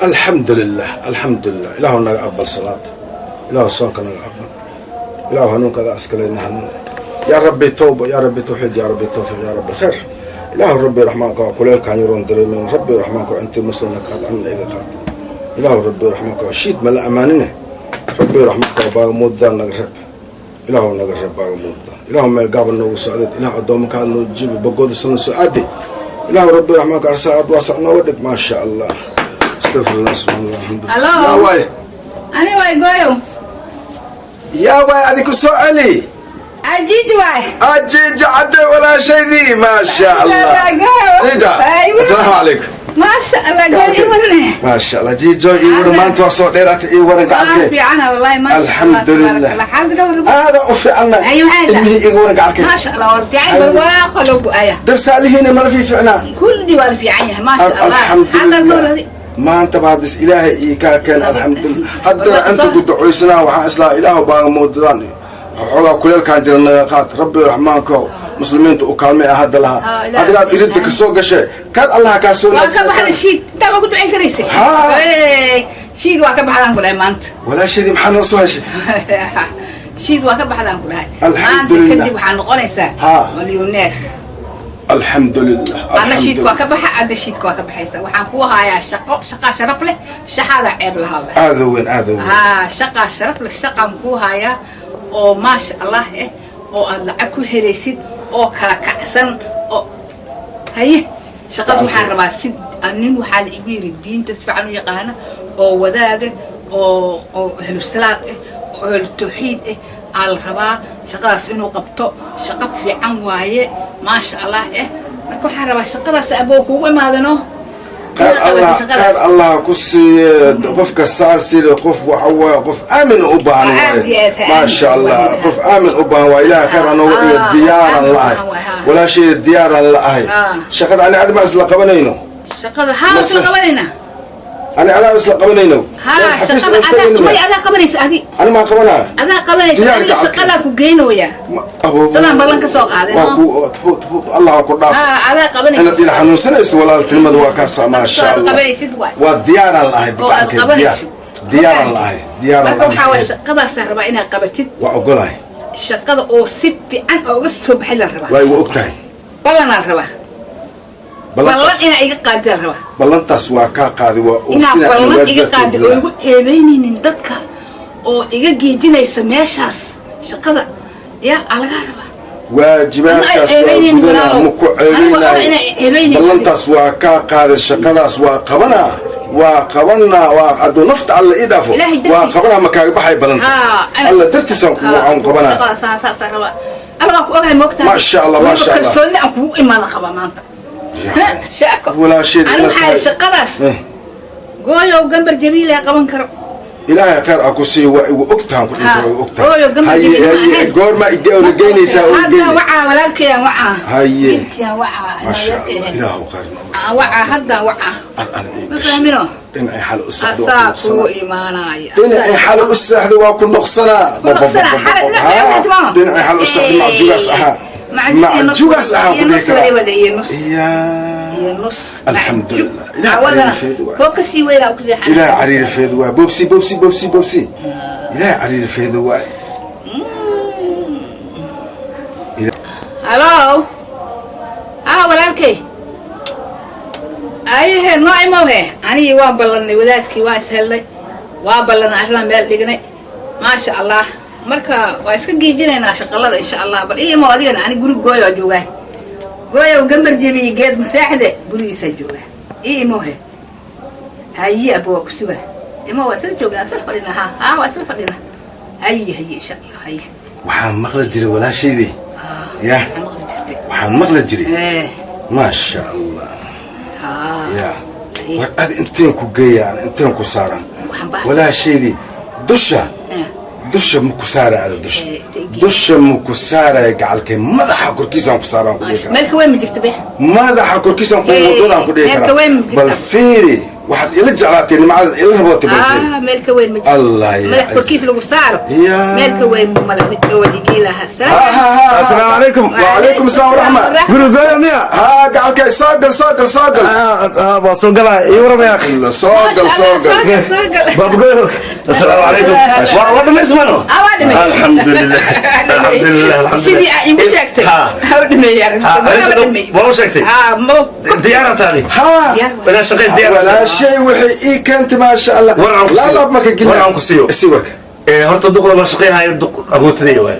Alxamdulilah, alxamdulilah. Ilaahu naga aqbal salaada, Ilaahu soonka naga aqbal, Ilaahu hanuunkaada askaleyna hanuun. Yaa Rabbi tawba, yaa Rabbi tawxiid, yaa Rabbi tawfiiq, yaa Rabbi khayr. Ilaahu Rabbi Raxmaanka waa kuleelkaan yaroon dareemeyn. Rabbi Raxmaanka waa intii muslimna qaad, anna iga qaad. Ilaahu Rabbi Raxmaanka waa shiid ma la ammaanine. Rabbi Raxmaanka waa baagamuuddaa naga reeb. Ilaahu naga reeb baagamuudda. Ilaahu meel gaaban noogu socdeed. Ilaahu addoomankaad noo jibi bogooda sana soo aadi. Ilaahu Rabbi Raxmaanka arsaacad waasac nooga dhig. Maasha Allah, astafirullah, subxaan Allah, alxamdulillah. Hello? Yaa waay? Ani waay, Gooyow. Yaa waay? Adi ku soo celi. Ajiij waay. Ajiija cadde, walaashaydii, maasha Allah. Jiija, asalaamu calaykum. Maasha Allah, Gooyo, i warane. Maasha Allah, Jiijo, ii waran. Maanta waa soo dheeraatay. Ii waran, gacalkee? Fiicana wallahi, maasha Allah. Alxamdulilah. Tabaaraka Allah. Xaalad ka waran? Aada u fiicana. Ayo, maxay tahay? Ilmihii iga waran, gacalkee? Maasha Allah, waa fiican, barwaaqo loo go-aya. Darsaalihiina mala fii fiicnaa? Kulli waa la fiican yahay, maasha Allah. Xaalad Alxamdulilah. waradi. Maanta ba haddis Ilaahay ii kaa keena, alxamdulilah. Haddana inta ku ducaysanaa, waxaan islaa Ilaahu baagamoodadaan waxoogaa kuleelkaan jira naga qaad. Rabbi Raxmaanko muslimiinta u kaalmay ah hadda lahaa. Ah, Ilaahay. Adigaad iridda ka soo gashay, kan Allaha kaa soo Waa ka baxday shiid, intaa baa ku ducaysanaysay. Haa. Hey, shiid waa ka baxdaan ku dhahay maanta. Walaasheedii, maxaa noo soo heshay? Shiid waa ka baxdaan ku dhahay maanta. Alxamdulilah. Kadib waxaa noqonaysaa Haa. milyoneer. Alxamdulilah. Ana shiidka waa ka baxa, adda shiidka waa ka baxaysa. Waxaan ku hayaa shaqo, shaqaa sharaf leh, shaqaada ceeb lahaa leh. Aada weyn, aada weyn. Haa, shaqaa sharaf leh, shaqaan ku hayaa oo maasha Allah eh, oo aad lacag ku helaysid oo kala kacsan oo haye. Shaqada waxaan rabaa si nin waxaa la igu yiri diinta si fiican u yaqaana oo wadaaga oo ehlu salaad ah oo ehlu tawxiid ah aa la rabaa shaqadaas inuu qabto. Shaqo fiican waaye, maasha Allah eh. Marka waxaan rabaa shaqadaas aboo kugu imaadano. Khayr Allah, khayr Allah ku siiye. Qofka saas yiri, qof waxa waaye qof aamin u baahan waaye. Maasha Allah, qof aamin u baahan waa. Ilaahay khayr anooga dhigo. Diyaaran la-ahay, walaashayda, diyaaran la-ahay. Shaqada ani adima isla qabanayno? Shaqada haa, isla qabanayna. Ani adaa isla qabanayno? Haa, shaqada adaa, may adaa qabanaysa adi. Ani maa qabanaa? Adaa qabanaysa adiga, shaqadaa ku geynooya. Dadaan ballan ka soo qaaday. Waa ku Allah ku dhaaf. Haa, adaa qabanaysa. Inaad ila xanuunsanayso walaaltinimada waa kaasa, maasha Allah. Qabanaysid waay. Waa diyaaraan la-ahay. Oo aad bacalkeed diyaar, qabanaysid. diyaaraan la-ahay, diyaaraan. Marka waxaa waay la-ahay. Shaqadaasaan rabaa inaad qabatid. Waa ogolahay. Shaqada oo si fiican ooga soo baxay la rabaa. Waay, waa og tahay. Ballanaa rabaa, ballan inaa iga qaadi la rabaa. Ballantaas waa kaa qaadi, waa Inaa oofinaa. Ballan iga qaadi oo igu ceebeynaynin dadka oo iga geejinaysa meeshaas shaqada yaa aa lagaa rabaa. Waajibaadkaas waa gudanaa, ma ku ceebeynaayo. Ballantaas waa kaa qaaday, shaqadaas waa qabanaa, waa qabanaa, waa hadduu nafta Alla ii dhaafo. Ilaahay dartiis. Waa qabanaa, ma kaaga baxay ballanta. Alla dartiisaan ku aan qabanaa. Saasaa rabaa. Alla waa ku ogahay, moogtahay. Maasha Allah, maasha Allah. Kalsoonni aan kugu imaada qabaa maanta. Shaako. Walaasheed Ani inaad waxaa tahay- shaqadaas Gooyow gambar jabiila qaban karo. Ilaahay khayr a ku siiyo. Waa igu ogtahan ku dhihi karo, waa ogtahay. Hooyo, gambar Haye, jabiil ma haye, ahayn. Goorma oona geynaysaa oo Hadda geynay? Wacaa walaalkayaan, wacaa. Haye. Wiilkayaan wacaa. Maasha Allah, Ilaahu khayr noo. Wacaa hadda, wacaa. An an ii Ma gashay. fahmino? Dhinacii xal u seexdo waa Asaa ku kugu noqsanaa. imaanaya. Dhinacii xal u seexdo waa ku noqsanaa. Ku noqsanaa, xalay dhinac Haa, timaamo. dhinacii xal u seexdo macjugaas ahaa, macjugaas ahaa ku dhihi karaa. Iyo nus. Iya. Iyo nus. Alxamdulilah. Ilaah Awadana cariiri feed waay. koo kasii weynaa ku seexan. Ilaah cariiri feed waay. Boobsi, boobsi, boobsi, boobsi. Ilaah cariiri feed waay. Hello, ah, walaalkay, ayehe, noo imow he. Anigii waan ballanay, wadaadkii waa ishellay, waa ballanay, arrinaa meel dhignay, maasha Allah. Marka waa iska geejinaynaa shaqalada, insha Allah. Bal ii imow adigana. Ani guri Gooyo waa joogaa, Gooyow gambar jebiye geed masaaxde gurigiisaa joogaa. Ii imow he. Haye abo, waa ku sugaa. Imo, waa isla joognaa, isla fadhinaa. Ha ha, waa isla fadhinaa. Haye, haye, insha Allah, haye. Waxaan maqli jiray, walaashaydii ya. Waxaa maqli jirtay? Waxaan maqli jiray. Maasha Allah. Ya war, adi inteen ku geeyaan, inteen ku saaraan? Waxaan baas- Walaashaydii, dusha dusha ma ku saaraya ada dusha. Intee geey? Dusha ma ku saaraya, gacalkay. Madaxa korkiisaan ku saaraan ku dhihi karaa. Meelka weyn ma jirta be? Madaxa korkiisaan ku wadadaan ku dhihi Meelka karaa. weyn ma jirta? Bal fiiri. Waxaad ila jeclaatay nimcada ila rabootay balfin. Ah, meel ka weyn ma jirto. Allah ya Madax cز. Korkiis lagu saaro. Ya. Meel ka weyn mala wadigii lahaa. Ha ha ha. Asalaamu calaykum. وعليكم السلام ورحمة. Guri gooyo miya? ها gacalkay, soo gal, soo gal, soo gal. Waa soo galaa, ii waramaya. Illa soo gal, soo gal. Baabgoyo, asalaamu calaykum. Waa dhamaysmano? Ah, waa dhamay. Alxamdulilah, alxamdulilah, alxamdulilah. Sidii aa iigu sheegtay. Ha. Ha u dhameeyaan. Ha, dhameey. waa u sheegtay? Ha, ma Diyaarataadi? Ha. Diyaar waay. Inaa shaqays diyaar. Walaashay waxay ii keentay, maasha Allah. War aan ku laa siiyo. Laab ma ka gelin. War aan ku siiyo. Isii warka. Ee, horta duqda loo shaqeyhayo duq abootadey waay.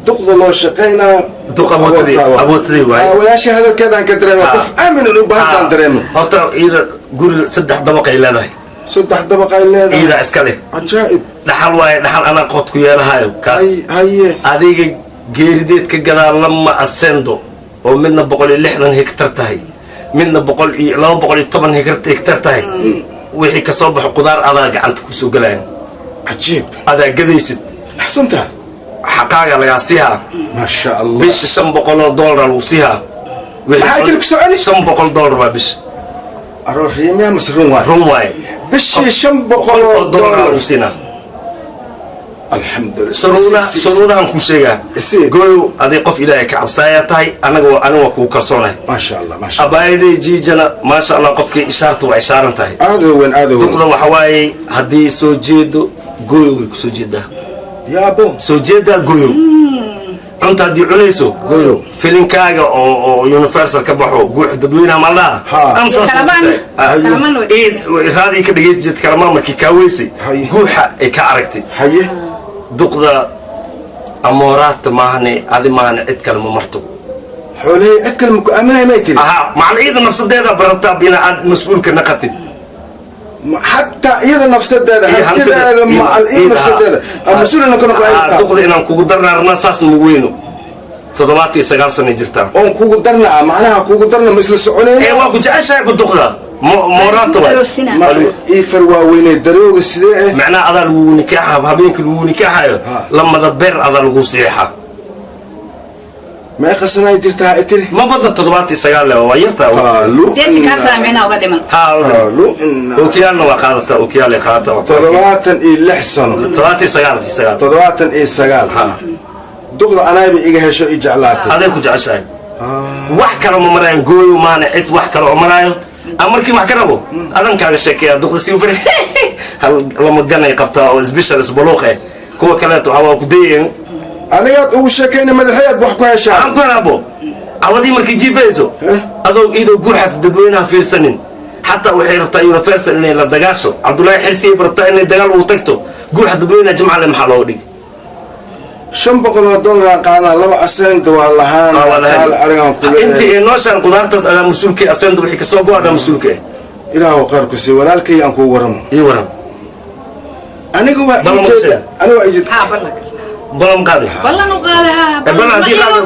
Duqda loo shaqaynaa? Duq abootadey, abootadey waay. Ah, walaashay hadalkeedaan ka dareema qof aamin in u baahantaan dareemo. Horta iyada guri saddex dabaq ay leedahay. Saddex dabaq ay leedahay? Iyada iska leh. Cajaa'ib. Dhaxal waaye, dhaxal anaa qood ku yeelahayo kaas. Hay, haye. Adiga geerideed ka gadaa lama asendo oo midna 160 hektar tahay, midna boqol iyo 210 hektar tahay. Wixii kasoo baxo qudaar adaa gacanta kusoo gelayan. Cajiib. Adaa gadaysid. Axsanta. Xaqaaga lagaa siihaa. Maasha Allah. Bisha $500 lagu siihaa. Maxaa kale ku soconi? $500 baa bisha. Aroor riimiya mase run waay? Run waaye. Bishii 500 oo oo dollar dollar lagu siinaa. Alxamdulilah. Shuruudaha, shuruudahan kuu sheegaa. Isii. Gooyow, aday qof Ilaahay ka cabsaayaa tahay, anaga waa aniga waa kugu kalsoonahay. Maasha Allah, maasha Allah. Abaayaday jiijana, maasha Allah, qofkii ishaarta waa ishaaran tahay. Aada weyn, aada weyn. Duqda waxa waaye, haddii soo jeedo gooyow way kusoo jeedaa. Yaabo. Soo jeedaa gooyow, cunta haddii cunayso Gooyow. Filinkaaga oo Universal ka baxo, guux dadweynaha maldhaha. Ha. Kalamaan. Kalamaan way. Raadii ka dhegaysi jirta kalamaan markii kaa weysay. Haye. Guuxa ay ka aragtay. Haye. Duqda amooraadta maahane, adi maahane, cid kale ma marto. Xoolahey cid kale maku aaminay may tiri? Ahaa, macal iyada nafsadeeda barataa ina aad mas-uulka naqatid. Xataa iyada nafsadeeda Iyo hantida- hantideeda macal iyo nafsadeeda aan mas-uul inaan ka noqo ay rabtaa. Duqda inaan kugu darnaarnaa saas ma weyno, 79 sanay jirtaa. Oon kugu darna, macnaha kugu darna ma isla Ee, soconayna? waa ku jeceshahay ba duqda. Mooraata waay. Aroosina. Ma ii far waaweynay darooga sidee eh? Macnaha adaa lagu nikaaxa, habeenka lagu nikaaxayo. Ha. Lamada beer adaa lagu seexaa. Meeqa sanay jirtaa ha tiri? Ma badna, 79 le, waa yartaa. Qaalu. Deeti kaa sana micnaa uga dhiman. Ha. Qaalu ina Okiyaalna waa qaadataa, okiyaalay qaadataa. 76 sano. 79, sagaal. 79. Ha. Duqda anaayba iga hesho, i jeclaatay. Aday ku jeceshahay, wax kale ma maraayo gooyo maana, cid wax kale oo maraayo ama markii wax ka rabo adan kaaga sheekeeya. Duqda si ufari hal lama ganay qabtaa oo special isbaluuq eh, kuwa kaleeto waxaa waa ku dayeen. Anigaad ugu sheekayna madaxeed wax ku heshaa? Aan ku helaabo cawadii markay jiifayso. Eh? Adoo idoo guuxaf dadweynaha fiirsanin, xataa waxay rabtaa Universal inay la dagaasho, Cabdullaahi Xirsi ay rabtaa inay dagaal ugu tagto guuxa dadweynaha. Jimcale maxaa looga dhigay? $500 aan qaadanaa, laba asenda waa lahaan. Taal arigaan ku Inta leeyahay. ee nooshaan qudaartaas adaa mas-uulka, asenda wixii kasoo go adaa mas-uulka. Ilaahu qaar ku sii. Walaalkay aan kugu waramo. Ii waran. Aniga waa Ballan ii ma jeeda. sheeg. Aniga waa ii jeeda. Haa, ballan. Ballan qaaday. Ballan u qaada, haa. Ee, ballan haddii qaado,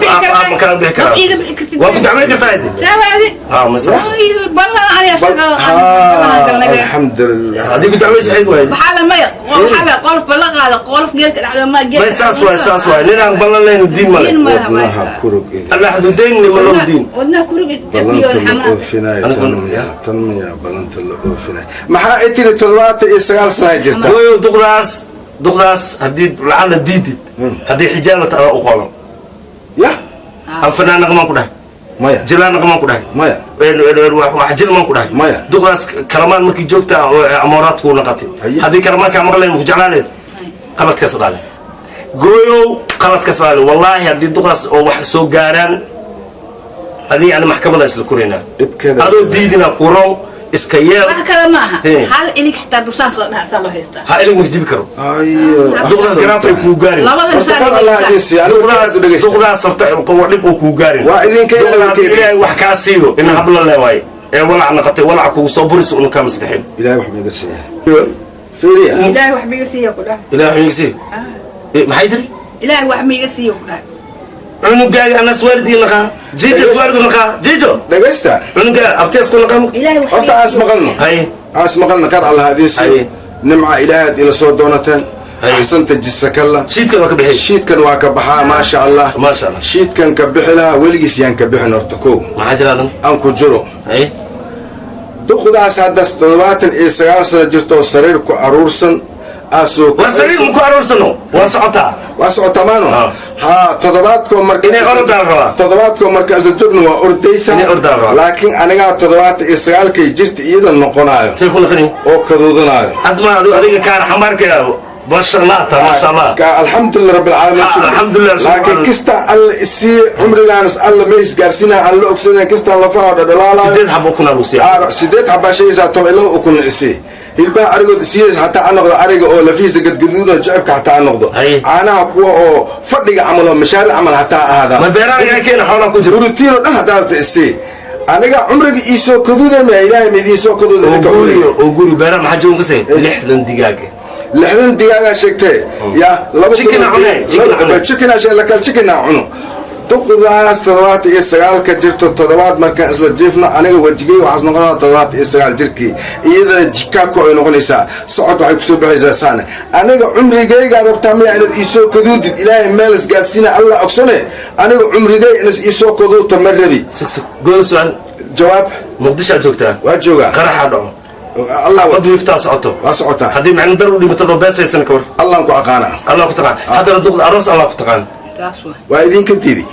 ma kala bixi karaa. Ma iiga bixi kartid. Waa ku dacweyn kartaa hadi. Saawaadi. Haa, ma saas. Ballan ani asaga ballan galnay. Alxamdulilah. Haddii ku dacweysa xid waay. Waxaa la maya, waxaa la qolof ballan qaada, qolof geelka dhacdo ma geelka. May saas waay, saas waay, ninaan ballan lahayn diin male. Diin male. Wadnaha kurug. Allah xuduudeyn nima lahu diin. Wadnaha kurug. Ballanta la oofinayo tan miya? Tan miya ballanta la oofinayo? Maxaa ay tiri? 79 sana ay jirta. Gooyo, duqdaas, duqdaas haddii lacala diidid, haddii xijaabata adaa u qolan. Ya. Aan fanaan naqmaan ku dhahay. Maya. Jilaan naqmaan ku dhahay. Maya. Wax jil maan ku dhahay. Maya. Duqdaas kalamaan markii joogta amooraad kuu naqatay. Haye. Haddii kalamaan kaa maqlayn, ku jeclaaleed, qaladkaas dhale gooyow, qaladkaas dhale. Wallaahi haddii duqdaas oo wax soo gaaraan adiga ani maxkamada isla koraynaa. Dhibkeeda. Adoo diidina ku roon iska yeel. Wax kale ma aha. Hee. Hal ilig xitaa dusaan soo dhacsaa loo haystaa. Ha, ilig ma jibi karo. Ayo. Duqdaas garaafay kuu gaarin. Labada Horta qad Allah idin siiyo, anigu duqdaas aad u dhegeysta. Duqdaas horta qowo dhib oo kuu gaarin. Waa idinka Duqda ilaahay haddii ka Ilaahay wax kaa siiyo ina habla leewaaye ee walac naqatay, walac kugu soo burayso una kaa maslixin. Ilaahay wax ma iga siiya? Fiiriya. Ilaahay wax miiga siiya ku dhah. Ilaahay wax miiga siiyo? Maxay tiri? Ilaahay wax miiga siiya ku dhah. Cunugaaga anas waalidii naqaa, jiijas waalidku naqaa, jiijo. Dhegeysta. Cunugaa abtiyaas ku naqaa. Ilaahay wax Horta aas maqalno. Haye. Aas maqalno, qar Allah idin siiyo. Haye. Nimca Ilaahay aad ila soo doonateen. Haye. Axsanta jisakalla. Shiidkan waa ka bixi. Shiidkan waa ka baxaa, maasha Allah. Maasha Allah. Shiidkan ka bixi lahaa weligiis yaan ka bixin horta kow. Maxaa jira adan? Aan ku jiro. Haye. Duqdaas hadda 79 sano jirto oo sariir ku aruursan aasoo War sariir ma ku aroorsano, waa socotaa. Waa socotaa maano. Ah. Haa, toddobaadkoo marka Inay ordaan rabaa. Toddobaadkoo marka isla joogna waa ordaysaa. Inay ordaan rabaa. Laakiin anigaa 79-kay jirta iyada noqonaayo Say ku noqoni? oo kaduudanaayo. Adma adiga kaar xambaarka, maasha Allah, ta maasha Allah. Alxamdulilah rabbil caalamiin. Ah, alxamdulilah, Laakiin kista Alla isiiye cumrigaanas Alla ma isgaarsiinaya, alla ogsanaya kistaan lafaha dhadhalaalayo. Sideed xabo kuna lagu siiya. Sideed xabaa sheegaysaa, 12 ukun isii, hilbaha arigood isiiyeysa hataa ha noqdo ariga oo lafihiisa gadgaduudo jecebka hataa ha noqdo. Haye. Caanaha kuwa oo fadhiga camal oo mashaaric camal hataa ha ahaada. Ma beeraha yaa keena xoolaa ku jiro? Borotiin oo dhan hadaa rabta isii, aniga cumriga iisoo kaduudamaya, Ilaahay ma idiin soo kaduuda Oo idinka guri cumriga. Oo guri beeraha maxaa joogan kasay 60 digaag. 60 digaagaa sheegtee ya laba. Chicken aa cunay, chicken aa cunay. Chicken aa sheeg, lakal chicken aa cuno. Duqdaas 79-ka jirto, toddobaad markaan isla jiifno, aniga wejigay waxaas noqonaa 79 jirkii, iyadana jikaako ay noqonaysaa, socod waxay kusoo baxaysaa saane. Aniga cumrigaygaa rabtaa miya inaad iisoo kaduudid? Ilaahay meel isgaarsiina, Allah ogsane, aniga cumrigay inaad iisoo kaduudto ma rabi. Sug, sug, goon su-aal. Jawaab. Muqdishoad joogtaa? Waa joogaa. Qaraxaa dhaco. Allah. Wad wiiftaa socoto. Waa socotaa. Haddii macna dar u dhimatadoo beesaysan ka war? Allaan ku aqaanaa. Allah ku taqaan, haddana duqda aroos, Allah ku taqaan. Taas waa. Waa idinka diiday.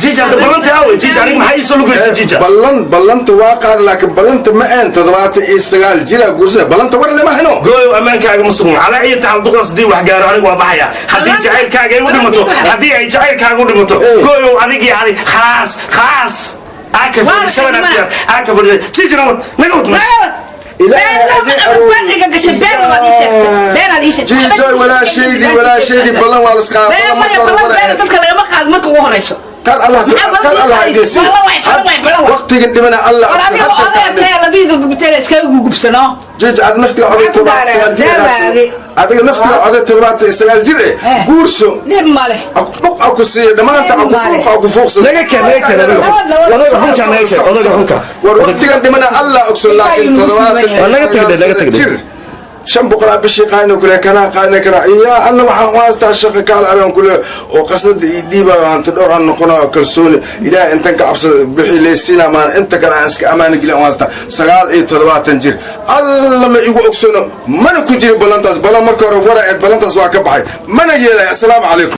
Jiija, hadda ballanta aawe? Jiija, aniga maxaa iisoo lugaysa, Jiija? Ballanta waa qaada, laakiin ballanta ma aan 79 jiraa guursana, ballanta war lama heno. Gooyow, ammaankaaga ma sugno. Calaa iyo taxal, duqdaas haddii wax gaaro aniga waa baxaya. Haddii jacaylkaaga ay u dhimato, haddii ay jacaylkaaga u dhimato. Hey. Gooyow, adigii adig khalaas, khalaas, AK Waa 47 la xidhmana. AK 47, Jiijana wad naga wad. Jiijoy, walaashaydii, walaashaydii, ballan waa lasqaada. Been maya, ballan beena dadka lagama qaado marka ugu horeyso. Qaar Allah, Maxaa ballan qaar Allah ii idin ballan waay, ballan waay, ballan waay. Waqtigan dhimana Allah. War adiga odaya taya labiida gubteena iskaga gugubsano. Jiij, aad naftiga oday Maxaa ku 79 jir daaray? adiga naftiga oday 79 jir eh Eh. guurso. Dhib male. Dhuq a ku siiya dhammaanta Dhib male. a ku fuuqsan. Naga keen, naga keen, naga keen. Odaga xunka naga keen, odaga xunka. War waqtigan dhimana Allah ogson, laakiin Ilaahay toddobaatan Waa naga tagdhe, naga tagdhe. jir 500-aa bishii qaayna kule kanaa qaayna kanaa iya anna waxaan u haystaa shaqa kaal araan kule oo qasnada ii dhiibayo, hanti dhowr aan noqonayo, kalsooni Ilaahay intan ka cabsada bixi leysiina maan inta kale aan iska amaani gelin u haystaa. 79 jir Alla ma igu ogsono, mana ku jiri ballantaas. Ballan marka hore wara eed, ballantaas waa ka baxay, mana yeelay. Assalaamu calaykum.